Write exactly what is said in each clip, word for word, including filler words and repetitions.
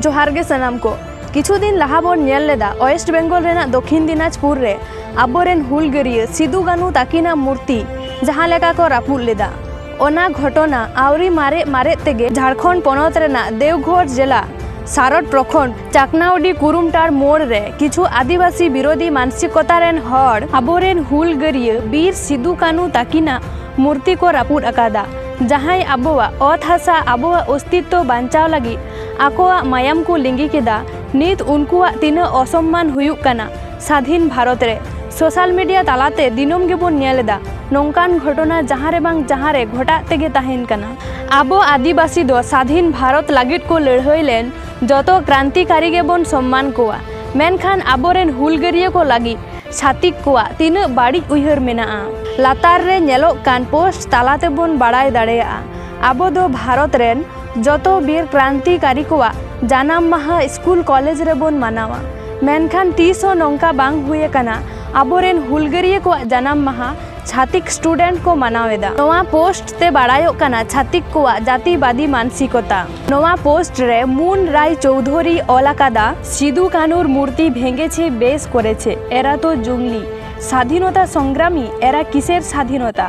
ᱡᱚᱦᱟᱨ ᱜᱮ ᱥᱟᱱᱟᱢ ᱠᱚ᱾ ᱠᱤᱪᱷᱩ ᱫᱤᱱ ᱞᱟᱦᱟ ᱵᱚᱱ ᱧᱮᱞ ᱞᱮᱫᱟ ᱳᱭᱮᱥᱴ ᱵᱮᱝᱜᱚᱞ ᱨᱮᱱᱟᱜ ᱫᱚᱠᱷᱤᱱ ᱫᱤᱱᱟᱡᱽᱯᱩᱨ ᱨᱮ ᱟᱵᱚᱨᱮᱱ ᱦᱩᱞᱜᱟᱹᱨᱤᱭᱟᱹ ᱥᱤᱫᱩ ᱠᱟᱹᱱᱩ ᱛᱟᱹᱠᱤᱱᱟᱜ ᱢᱩᱨᱛᱤ ᱡᱟᱦᱟᱸ ᱞᱮᱠᱟ ᱠᱚ ᱨᱟᱹᱯᱩᱫ ᱞᱮᱫᱟ᱾ ᱚᱱᱟ ᱜᱷᱚᱴᱚᱱᱟ ᱟᱹᱣᱨᱤ ᱢᱟᱨᱮᱜ ᱢᱟᱨᱮᱜ ᱛᱮᱜᱮ ᱡᱷᱟᱲᱠᱷᱚᱸᱰ ᱯᱚᱱᱚᱛ ᱨᱮᱱᱟᱜ ᱫᱮᱣᱜᱷᱚᱨ ᱡᱮᱞᱟ ᱥᱟᱨᱚᱰ ᱯᱨᱚᱠᱷᱚᱸᱰ ᱪᱟᱠᱱᱟᱣᱰᱤ ᱠᱩᱨᱩᱢᱴᱟᱲ ᱢᱳᱲ ᱨᱮ ᱠᱤᱪᱷᱩ ᱟᱹᱫᱤᱵᱟᱹᱥᱤ ᱵᱤᱨᱳᱫᱷᱤ ᱢᱟᱱᱥᱤᱠᱚᱛᱟ ᱨᱮᱱ ᱦᱚᱲ ᱟᱵᱚᱨᱮᱱ ᱦᱩᱞᱜᱟᱹᱨᱤᱭᱟᱹ ᱵᱤᱨ ᱥᱤᱫᱩ ᱠᱟᱹᱱᱩ ᱛᱟᱹᱠᱤᱱᱟᱜ ᱢᱩᱨᱛᱤ ᱠᱚ ᱨᱟᱹᱯᱩᱫ ᱟᱠᱟᱫᱟ, ᱡᱟᱦᱟᱸᱭ ᱟᱵᱚᱣᱟᱜ ᱚᱛ ᱦᱟᱥᱟ, ᱟᱵᱚᱣᱟᱜ ᱚᱥᱛᱤᱛᱛᱚ ᱵᱟᱧᱪᱟᱣ ᱞᱟᱹᱜᱤᱫ ᱟᱠᱚᱣᱟᱜ ᱢᱟᱭᱟᱢ ᱠᱚ ᱞᱤᱸᱜᱤ ᱠᱮᱫᱟ᱾ ᱱᱤᱛ ᱩᱱᱠᱩᱣᱟᱜ ᱛᱤᱱᱟᱹᱜ ᱚᱥᱚᱢᱢᱟᱱ ᱦᱩᱭᱩᱜ ᱠᱟᱱᱟ ᱥᱟᱫᱷᱤᱱ ᱵᱷᱟᱨᱚᱛ ᱨᱮ᱾ ᱥᱳᱥᱟᱞ ᱢᱤᱰᱤᱭᱟ ᱛᱟᱞᱟᱛᱮ ᱫᱤᱱᱟᱹᱢ ᱜᱮᱵᱚᱱ ᱧᱮᱞ ᱮᱫᱟ ᱱᱚᱝᱠᱟᱱ ᱜᱷᱚᱴᱚᱱᱟ ᱡᱟᱦᱟᱸ ᱨᱮ ᱵᱟᱝ ᱡᱟᱦᱟᱸ ᱨᱮ ᱜᱷᱚᱴᱟᱜ ᱛᱮᱜᱮ ᱛᱟᱦᱮᱱ ᱠᱟᱱᱟ᱾ ᱟᱵᱚ ᱟᱹᱫᱤᱵᱟᱹᱥᱤ ᱫᱚ ᱥᱟᱫᱷᱤᱱ ᱵᱷᱟᱨᱚᱛ ᱞᱟᱹᱜᱤᱫ ᱠᱚ ᱞᱟᱹᱲᱦᱟᱹᱭ ᱞᱮᱱ ᱡᱚᱛᱚ ᱠᱨᱟᱱᱛᱤᱠᱟᱨᱤ ᱜᱮᱵᱚᱱ ᱥᱚᱢᱢᱟᱱ ᱠᱚᱣᱟ, ᱢᱮᱱᱠᱷᱟᱱ ᱟᱵᱚᱨᱮᱱ ᱦᱩᱞᱜᱟᱹᱨᱤᱭᱟᱹ ᱠᱚ ᱞᱟᱹᱜᱤᱫ ᱪᱷᱟᱹᱛᱤᱠ ᱠᱚᱣᱟᱜ ᱛᱤᱱᱟᱹᱜ ᱵᱟᱹᱲᱤᱡ ᱩᱭᱦᱟᱹᱨ ᱢᱮᱱᱟᱜᱼᱟ, ᱞᱟᱛᱟᱨ ᱨᱮ ᱧᱮᱞᱚᱜ ᱠᱟᱱ ᱯᱳᱥᱴ ᱛᱟᱞᱟ ᱛᱮᱵᱚᱱ ᱵᱟᱲᱟᱭ ᱫᱟᱲᱮᱭᱟᱜᱼᱟ᱾ ᱟᱵᱚ ᱫᱚ ᱵᱷᱟᱨᱚᱛ ᱨᱮᱱ ᱡᱚᱛᱚ ᱵᱤᱨ ᱠᱨᱟᱱᱛᱤᱠᱟᱨᱤ ᱠᱚᱣᱟᱜ ᱡᱟᱱᱟᱢ ᱢᱟᱦᱟ ᱥᱠᱩᱞ ᱠᱚᱞᱮᱡᱽ ᱨᱮᱵᱚᱱ ᱢᱟᱱᱟᱣᱟ, ᱢᱮᱱᱠᱷᱟᱱ ᱛᱤᱥ ᱦᱚᱸ ᱱᱚᱝᱠᱟ ᱵᱟᱝ ᱦᱩᱭ ᱟᱠᱟᱱᱟ ᱟᱵᱚᱨᱮᱱ ᱦᱩᱞᱜᱟᱹᱨᱤᱭᱟᱹ ᱠᱚᱣᱟᱜ ᱡᱟᱱᱟᱢ ᱢᱟᱦᱟ ᱪᱷᱟᱹᱛᱤᱠ ᱥᱴᱩᱰᱮᱱᱴ ᱠᱚ ᱢᱟᱱᱟᱣ ᱮᱫᱟ᱾ ᱱᱚᱣᱟ ᱯᱳᱥᱴ ᱛᱮ ᱵᱟᱲᱟᱭᱚᱜ ᱠᱟᱱᱟ ᱪᱷᱟᱹᱛᱤᱠ ᱠᱚᱣᱟᱜ ᱡᱟᱹᱛᱤᱵᱟᱫᱤ ᱢᱟᱱᱥᱤᱠᱚᱛᱟ᱾ ᱱᱚᱣᱟ ᱯᱳᱥᱴ ᱨᱮ ᱢᱩᱱ ᱨᱟᱭ ᱪᱳᱣᱫᱷᱚᱨᱤ ᱚᱞ ᱟᱠᱟᱫᱟ, ᱥᱤᱫᱩ ᱠᱟᱹᱱᱩᱨ ᱢᱩᱨᱛᱤ ᱵᱷᱮᱸᱜᱮᱪᱷᱮ ᱵᱮᱥ ᱠᱚᱨᱮᱪᱷᱮ, ᱮᱨᱟ ᱛᱚ ᱡᱚᱝᱜᱞᱤ, স্বাধীনতা সংগ্রামী, এরা কিসের স্বাধীনতা?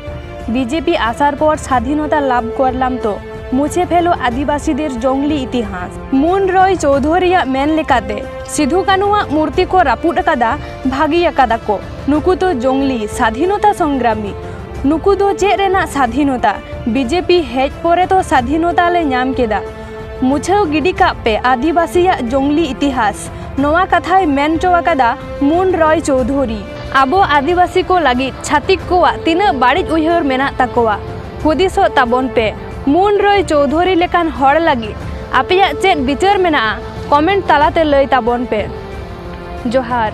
বিজেপি আসার পর স্বাধীনতা লাভ করলাম তো, মুছে ফেলো আদিবাসীদের জংলি ইতিহাস। ᱢᱩᱱ ᱨᱚᱭ ᱪᱳᱣᱫᱷᱚᱨᱤᱭᱟᱜ ᱢᱮᱱ ᱞᱮᱠᱟᱛᱮ, ᱥᱤᱫᱷᱩ ᱠᱟᱹᱱᱩᱣᱟᱜ ᱢᱩᱨᱛᱤ ᱠᱚ ᱨᱟᱹᱯᱩᱫ ᱟᱠᱟᱫᱟ, ᱵᱷᱟᱹᱜᱤ ᱟᱠᱟᱫᱟ ᱠᱚ᱾ ᱱᱩᱠᱩ ᱫᱚ ᱡᱚᱝᱞᱤ ᱥᱟᱫᱷᱤᱱᱚᱛᱟ ᱥᱚᱝᱜᱨᱟᱢᱤ᱾ ᱱᱩᱠᱩ ᱫᱚ ᱪᱮᱫ ᱨᱮᱱᱟᱜ ᱥᱟᱫᱷᱤᱱᱚᱛᱟ? ᱵᱤᱡᱮᱯᱤ ᱦᱮᱡ ᱯᱚᱨᱮ ᱛᱚ ᱥᱟᱫᱷᱤᱱᱚᱛᱟ ᱞᱮ ᱧᱟᱢ ᱠᱮᱫᱟ᱾ ᱢᱩᱪᱷᱟᱹᱣ ᱜᱤᱰᱤ ᱠᱟᱜ ᱯᱮ ᱟᱹᱫᱤᱵᱟᱹᱥᱤᱭᱟᱜ ᱡᱚᱝᱞᱤ ᱤᱛᱤᱦᱟᱥ, ᱱᱚᱣᱟ ᱠᱟᱛᱷᱟᱭ ᱢᱮᱱ ᱦᱚᱪᱚ ᱟᱠᱟᱫᱟ ᱢᱩᱱ ᱨᱚᱭ ᱪᱳᱣᱫᱷᱚᱨᱤ᱾ ᱟᱵᱚ ᱟᱹᱫᱤᱵᱟᱹᱥᱤ ᱠᱚ ᱞᱟᱹᱜᱤᱫ ᱪᱷᱟᱹᱛᱤᱠ ᱠᱚᱣᱟᱜ ᱛᱤᱱᱟᱹᱜ ᱵᱟᱹᱲᱤᱡ ᱩᱭᱦᱟᱹᱨ ᱢᱮᱱᱟᱜ ᱛᱟᱠᱚᱣᱟ, ᱦᱩᱫᱤᱥᱚᱜ ᱛᱟᱵᱚᱱ ᱯᱮ᱾ ᱢᱩᱱ ᱨᱚᱭ ᱪᱳᱣᱫᱷᱚᱨᱤ ᱞᱮᱠᱟᱱ ᱦᱚᱲ ᱞᱟᱹᱜᱤᱫ ᱟᱯᱮᱭᱟᱜ ᱪᱮᱫ ᱵᱤᱪᱟᱹᱨ ᱢᱮᱱᱟᱜᱼᱟ? ᱠᱚᱢᱮᱱᱴ ᱛᱟᱞᱟᱛᱮ ᱞᱟᱹᱭ ᱛᱟᱵᱚᱱ ᱯᱮ᱾ ᱡᱚᱦᱟᱨ᱾